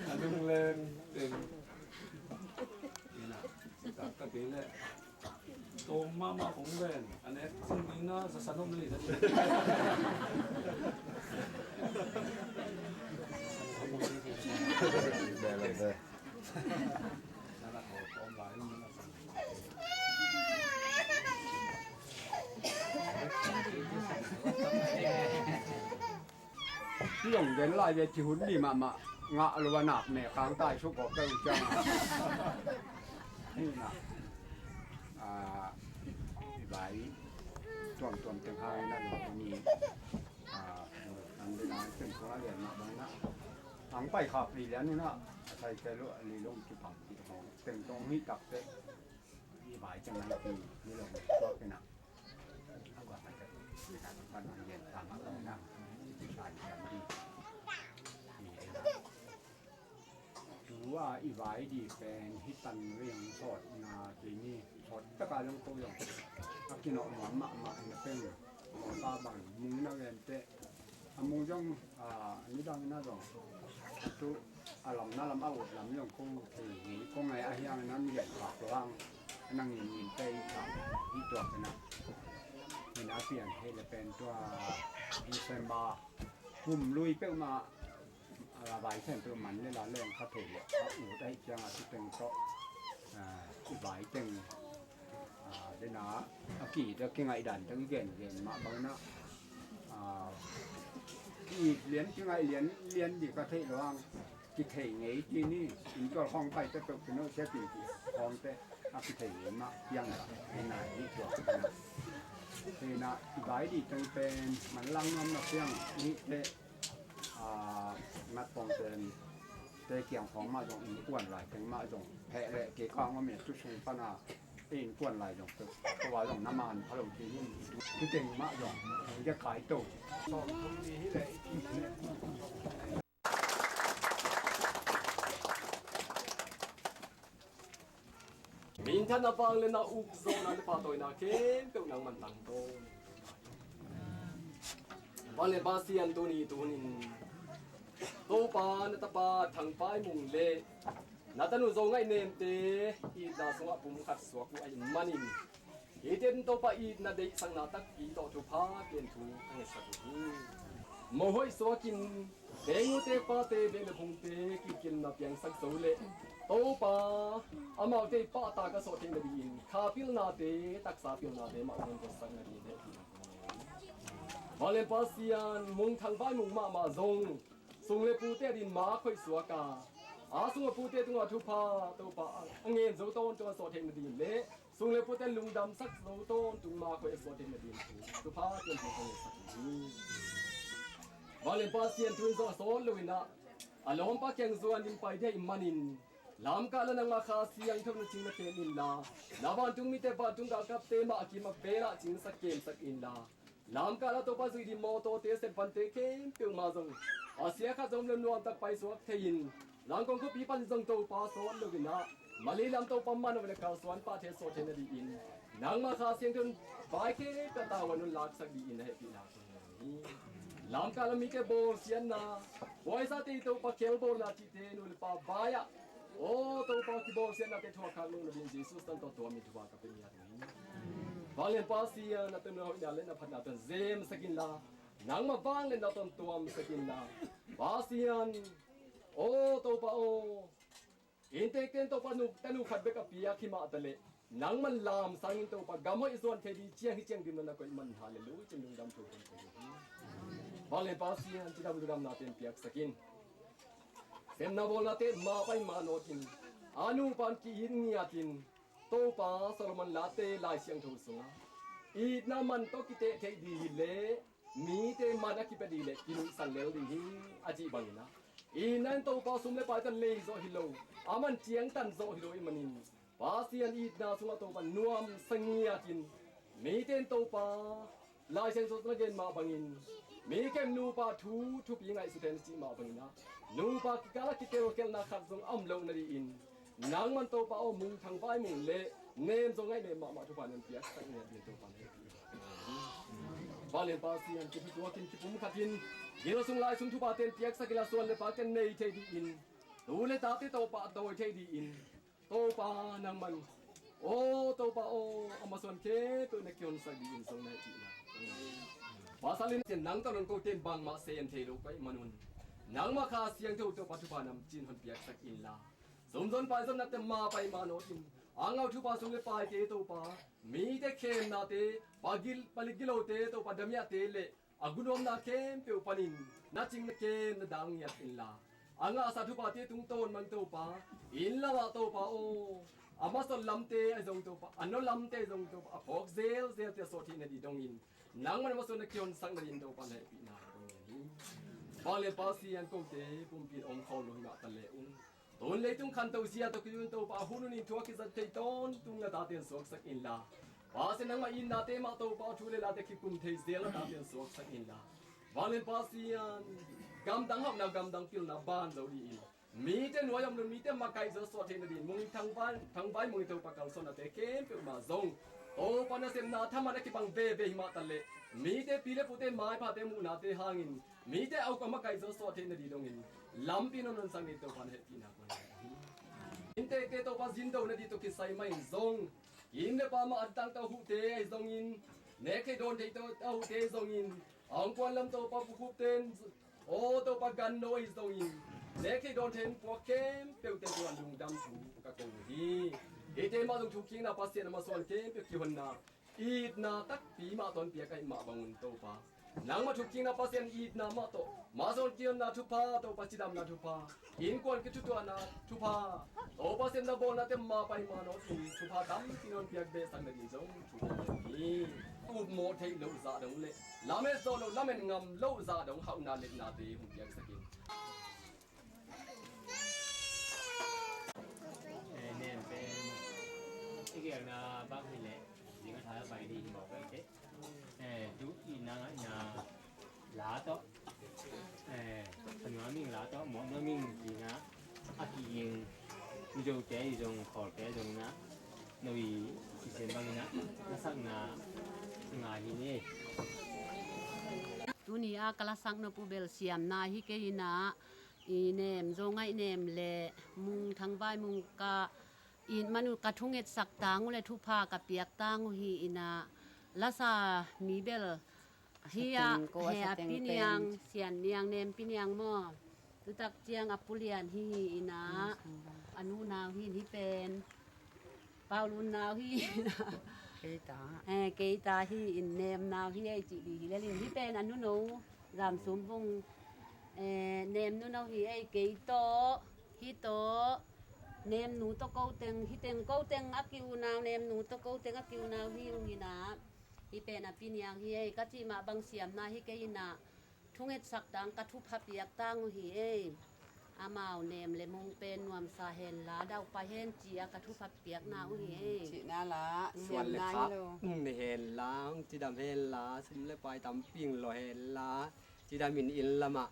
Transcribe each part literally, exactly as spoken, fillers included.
A lungleng teng. Ina, taktak hi leh. Tawm mahmah kong ven. A nek cing ding na, sa sa nop na hi. Hih zong gen lai ve, ci hun ni mahmah ngah lo a nak me kang tai suk kawk keu ciang a. Hih na, a, i vai tuamtuam teng hang na lo ni, a, an de na teng kua lian mah bang na. Ang pai khap li lian ni na, a sai kei lo a li long ci pang ci hong teng tong hih tak te. I vai teng nang pi ni lo ni tua kei na. Tua i vai di pen hih tan riang sawt na kei ni, sawt taka zong ko zong a kinawh nuam mahmah in a peng. Mawta bang mung na gen teh a mung zong, a, nidang na zong a tu a lam na lam a ut lam zong kong thei ngei kong ngai a hiang nan gen khak lo hang. Nang in in tei khak hi tuak na. Min a pian hei le pen tua December kum lui peuhmah a vai khempeuh man le la leng kha thei le a ut ahi ciang a tu teng tawh, a, i vai teng, a, dena a ki a kingaih dan teng i gen gen mah bang na, a, ki it lian kingaih lian lian di ka theih lo hang. Kithei ngei ti ni, in tual khawng pai peuhpeuh kino sia tin ti khawngte a kithei ngei mah piang la, ei nai ni tuak na. Ei na i vai di teng pen man lang nuam na piang ni te, a, mat pawng ten te kiang khawng mah zong in kuan lai teng mah zong pheh leh kei kang om in tu sung pan a ei in kuan lai zong peuh ko a zong na man pha lo ti ni tu teng mah zong in dia kai to. Sawm thum ni hi leh i ti leh. Minthanna, vangliatna, ukzawhna le pahtawina khempeuh nangman tangtawn. Vanglian Pasian, tuni tunin Topa na tapa Thang Pai Mung le na tanu Zo Ngaih Nemte itna sungah pumkhat suak uh ahih manin, hihte in Topa itna deihsakna takpi tawh thupha pian thu ka ngetsak uh hi. Mohoih suakin tengute pate beh le phungte kikilna piangsak zo le Topa amaute i pahtak a sawh theih nadingin kha pilnate, taksa pilnate mah hong kotsak nading le. Vanglian Pasian, Mung Thang Pai Mung mahmah zong sung le pute adin ma khoih suak a, a sung a pute tungah thupha Topa a ngen zo tawntung a sawh theih nading le sung le pute lungdamsak zo tawntung ma khoih a suah theih nading thupha pian thu ka ngetsak hi. Vanglian Pasian, tu in zong a sawt loin ah a lawmpa kiang zuanin pai ding ahih manin, lamkah la nangmah Kha Siangtho na cing na kem inla, na vantung mite, vantung galkapte mah a kim a velah cingsak kemsak inla, lamkah la Topa zuih ding mawtawte, setbante khempeuh mah zong a sia khat zong om lo nuamtak paisuak thei-in, Zangkong khuapi panin zong Topa sawt loin ah Malay lam Topa manna le kalsuan pahte sawh theih nadingin nangmah Kha Siangtho in vai khempeuh a tavuan un laksak dingin na hehpihna kong ngen hi. Lamkah la mite bawlsiatna, puaisate i Topa khelbawlna cihte nu le pa vai-ah, aw Topa, kibawlsiatnate thuak khak loh nading Jesuh san tawh tuamin thupha ka pia hi. Vanglian Pasian, na tun na hoihna le na phatna tawh zemsak inla, nangmah vangliatna tawh tuamsak inla, Pasian, aw Topa aw, inntekte in Topa nu, tanu khat bek a piak hi mah taleh, nangman lamsangin Topa gam hoih zuan thei ding ciang hi ciang dimna na koih man, halleluiah cih lungdam thu kong ko hi. Vanglian Pasian, cidam lungdamnate in piaksak in. Sepna bawlnate mah pai mah nawtin, a nupa in ki-it ngiatin, Topa Solomon Late Lai Siangtho sungah itna man tawh kiteh theih ding hi leh, mite man a kipia ding leh kinuihsan lel ding hi, a cih bangin ah, itna in Topa sum le paai tawh lei zawh hi lo, a man ciangtan zawh hi lo ahih manin, Pasian itna sungah Topa nuamsa ngiatin, mite in Topa Lai Siangtho sungah na gen mah bangin, mi kem nupa thu thupi ngaihsut hen a cih mah bangin ah, nupa kikal a kitelkhelhna khat zong a om loh nadingin, nangman Topa aw, Mung Thang Pai Mung le Nem Zo Ngaih Nem mahmah thupha na piaksak ngiat ding Topa na hehpih hi. Vanglian Pa Pasian, kipumkhat in, gilo sung lai sung thupha ten piaksak inla, suan le pha ten nei thei dingin, tu le tate Topa a tawi thei dingin, Topa nangman, aw Topa aw, a masuan khempeuh na kihonsak dingin zong na hehpihna. Pasalin nang tawh nong kote in bangmah sem thei lo ka hih manun, nangmah Kha Siangtho Topa thupha namcin hon piaksak inla, sumzon paizonnate mapai manawtin, a ngah thupha sum le paite Topa, mite khemnate, pagil, palik gilote Topa, damiahte le a gunuamna khempeuh panin na cing na kem na dal ngiat inla, a ngahsa thuphate tungtawn man Topa, inn lamah Topa aw, a masawn lamte ahi zong Topa, a no lamte ahi zong Topa, a phawk zelzelte a sawh theih nading dongin, nangman a masuan na kihonsak nading Topa na hehpihna kong ngen hi. Vanglian Pa Pasian, kote pumpi in om khawm lo hi mah ta le ung, tun leitung khanto zia tawh kizui un Topa, a hun hunin thu a kizat thei tawntung na tate in suaksak inla, Pasian nangmah itnate mah Topa, thu le late kikum thei zel na tate in suaksak inla, Vanglian Pa Pasian, gamdang hauhna, gamdang pilna ban zo dingin, mite nuai om lo, mite makaih zo suah theih nading, Mung Thangvai, Thangvai Mung i Topa kalsuannate khempeuh mah zong, Topa nasepna thaman a kibang veve hi mah ta le, mite pi le pute maiphate muhnate hangin, mite a uk a makaih zo suah theih nading dongin, lampi in hong honsak ni Topa na hehpihna kong ngen hi. Inntekte Topa zindo nading tawh kisai mah in zong, kim le pam a antang tawh a huhte ahi zongin, nek theih dawn theih tawh a huhte ahi zongin, a hong kuan lam Topa pukhup ten, aw Topa ganno ahi zongin, nek theih dawn theih puak khempeuhte tungah lungdam thu ka ko hi. Hihte mah zong thukkikna Pasian a masuan khempeuh kihonna, itna takpi mah tawh hong piak ahih mah bangun Topa, nangmah thukkikna Pasian itna mah tawh masuan kihonna thupha Topa, cidamna thupha, innkuan kithutuahna thupha, Topa Pasian na bawlnate mapai manawtin thupha tampi hong piak behsak nading zong thu ka ngen hi. Upmawh theih loh zah dong le lamet zawh loh, lamet ngam loh zah dong hauhna letnate hong piaksak in. Eh, nem pen i gelna bang hi leh, ding a tha pai ding hi mawk bai te. Eh, tu i nang a i na la tawh, eh, ka nuam ing la tawh mawh nuam ing ding a, a ki ing, Mizote i zong, Khawlte zong na, no i i sem bang i na, na sakna nga hi ni. Tuni a ka lasak nop uh bel siamna hi kei i na, i nem Zo Ngaih Nem le Mung Thangvai Mung ka it man uh ka thungetsak tang uh le thupha ka piak tang uh hi i na, lasa mi bel hi a, he a pi niang, Sian Niang, Nem Pi Niang maw. Tutak ciang a pu lian hi hi i na, a nu nau hi in hi pen. Paulun nau hi. Keita. Eh, keita hi in, Nem nau hi ei cih ding hi lel in, hi pen a nuno, Zam Sum Vung. Eh, Nem nuno hi ei, kei tawh, hi tawh, Nem nu tawh ko teng, hi teng ko teng a ki unau, Nem nu tawh ko teng a ki unau hi ung hi na. Hi pen a pi niang hi ei, ka cih mah bang siamna hi kei hi na. Thungetsak tang ka thupha piak tang uh hi ei. Amau Nem le Mung pen nuamsa henla, daupai hen ci a ka thupha piakna uh hi ei. Cihna la, nuam le siamna hi lo. Khak, mm, henla, cidam henla, sum le pai tampi hong lo henla, cidam in inn lamah,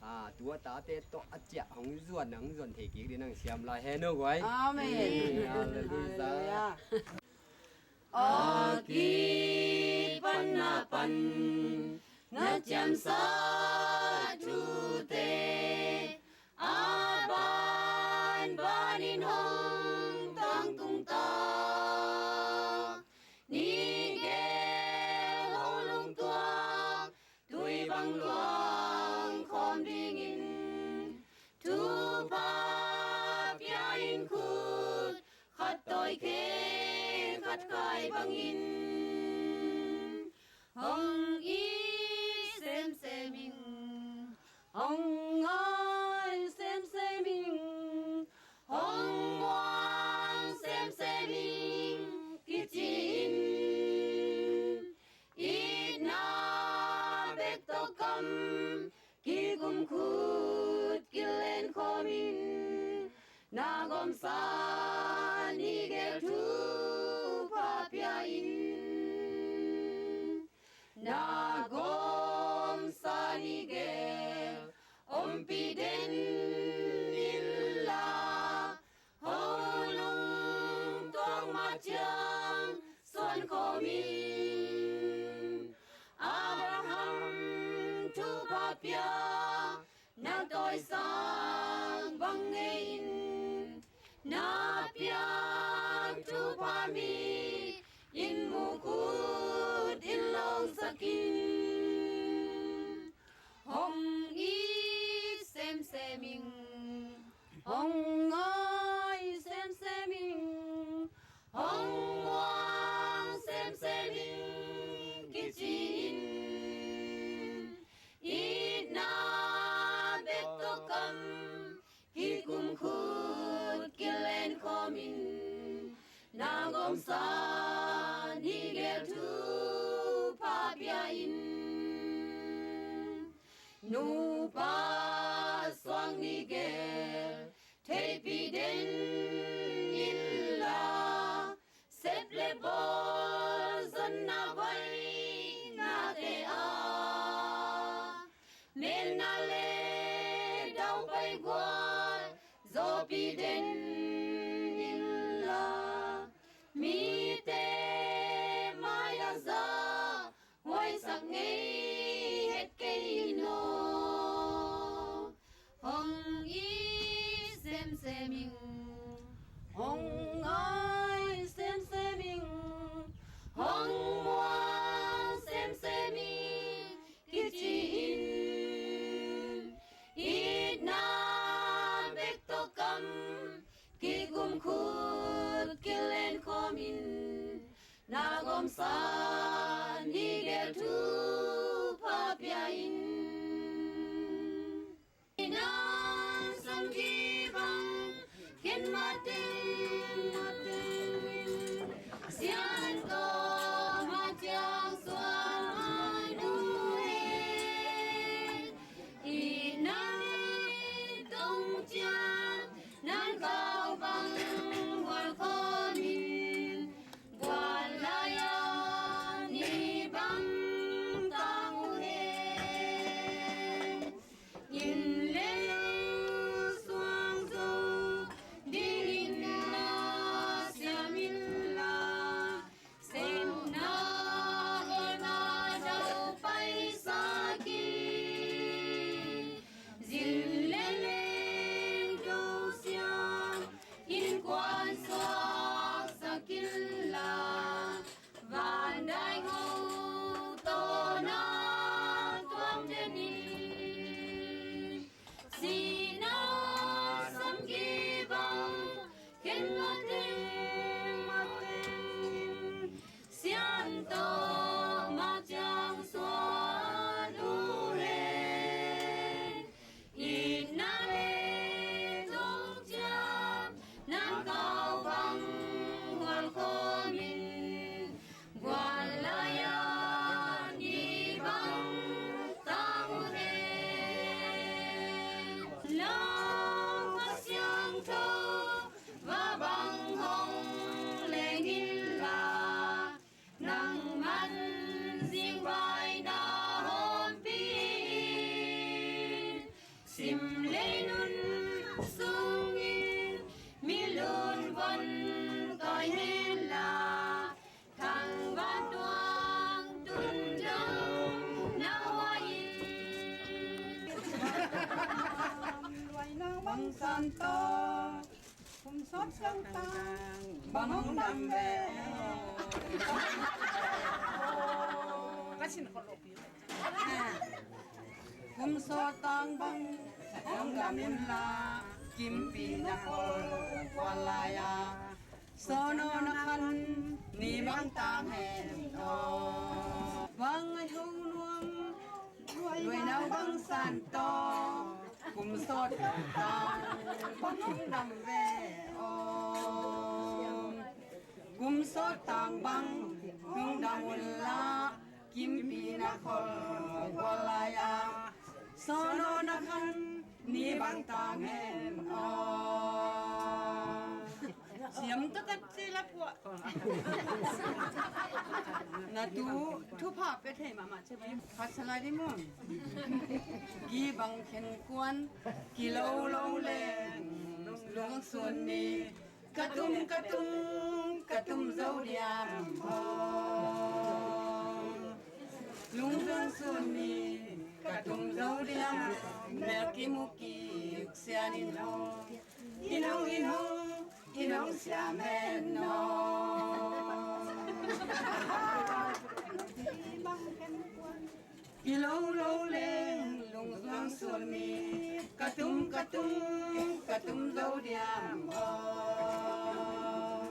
ah, tu a tate tawh a ciah hong zuan, hong zuan thei kik ding hong siam lai hen uh guai. Amen. Amen. Halleluiah. Halleluiah. A kipan a pan na ciamsa thute, a banbanin hong tangtung ta. Ni gel ho lungtuak, tui bang luang khawm dingin, thupha pia in, khut khat tawi khe khat kai bangin, hong it semsem in, hong ngaih semsem in, hong muang semsem in, kici in, itna bek tawh kam kikum, khut kilen khawmin, na gawmsa ni gel thupha pia in. Na gawmsa ni gel ompih den inla, ho lungtuak mah ciang suan khawmin, a sang bang ngei in, na piak thupha mi in mukut in lawngsak in. Hong it semsem ing, hong ngai semsem ing, hong muang semsem ing kici in. Itna bek tawh kam kikum khut kilen khawm in, na gawmsa ni gel thupha pia in. Nupa suang ni gel theihpih den inla, sep le bawl zonna vainate ah, melna le daupai gual zawhpih den inla, mite mai-ah za huaisak ngei het kei in aw. Hong it semsem ing, hong ngai semsem ing, hong muang semsem ing kici in. Itna bek tawh kam kikum khut kilen khawm in, na gawmsa ni gel thupha pia in. Nang sam kibang khen mateng mateng in, Siangtho Matiang suan uh hen. Itna le dong ciang nan kau bang gual khawm in, gual lai-a ni bang tang uh hen. Inn le lo suang zo dingin na siam inla, sepna ema daupai sak in. Zin le leng do siam innkuan suaksak inla, van dai ngau tawh na tuam den in. Sihna sam kibang khen mateng mateng in, Siangtho Matiang suan uh hen. Itna le dong ciang nan kau bang gual khawm in, gual lai-a ni bang tang uh hen. Lau Kha Siangtho va bang hong leng inla, nangman zingvai na hawmpih in. Sim lei nun sungin mi lungvon kai henla, thangvan tuang tundong na huai in. Bang Santo kum sawt tangtang bang hong dam ve aw. Ka sin khol lo pi. Kum sawt tang bang hong dam inla, kimpihna khol kual lai-a, sawnaw na khan ni bang tang hen aw. Bang ai ho nuam Luainau Bang Santo kum sawt tang bang hong dam ve aw. Kum sawt tang bang hong dam unla, kimpihna khol kual lai-a, sawnaw na khan ni bang tang hen aw. Siam taktak ci la puah. Na tu thupha pia thei mahmah ci bang. Khat sa lai ding maw. Kibang khen kuan, kilolo leng lungsun ni. Ka tum ka tum ka tum zo diam aw. Lungsun sun ni ka tum zo diam, mel kimu ki Sian in hong, in hong, in hong, in hong siam hen aw. I lo lo leng lungzuang sun mi, ka tum, ka tum, ka tum zo diam aw.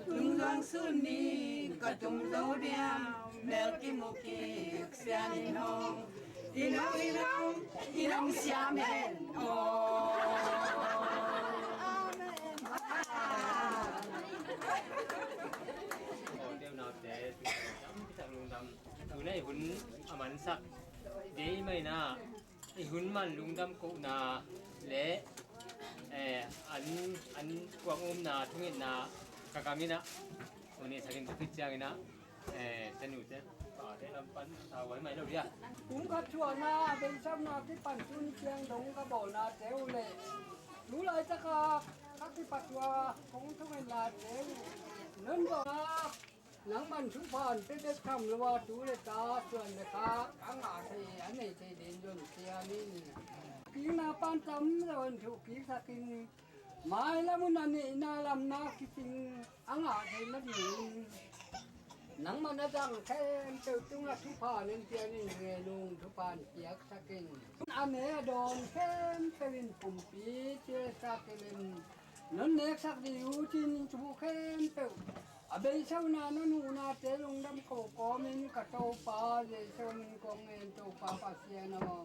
Lungzuang sun mi, ka tum zo diam, mel kimu kik sian in hong, in hong, in hong, in hong siam hen aw. Amen. Aw, deuh naute, tam kitak lungdam. Tuna i hun a mansak dei mai na, i hun man lungdam kohna le, eh, an, an kuang umna thungetna ka kam in ah, hun i sakin ka khit ciangin ah, eh, tenu te, pate lam pan sa wai mai lo dia. Kum khat suahna, beisakna kipan tuni ciang dong ka bawlnate uh le, tu laitaka ka kipat uh a kong thungetnate uh, non bawlna Nangman thupha pia bek tham lo a, tu le ta suan le khak a ngah thei a nei thei den zon ciam in. Kikna pan tam lo in thu kiksak in, mailam un a neihna lamna kicing a ngah thei nadingin, nangman a dang khempeuh tungah thupha nen pian in, ngen ung, thupha piaksak in. A ne a dawn khempeuh in pumpi cialsak in, non neksak ding uh cin thu khempeuh a beisakna non huhnate lungdam ko kawmin ka Topa Jesu min kong ngen, Topa Pasian aw.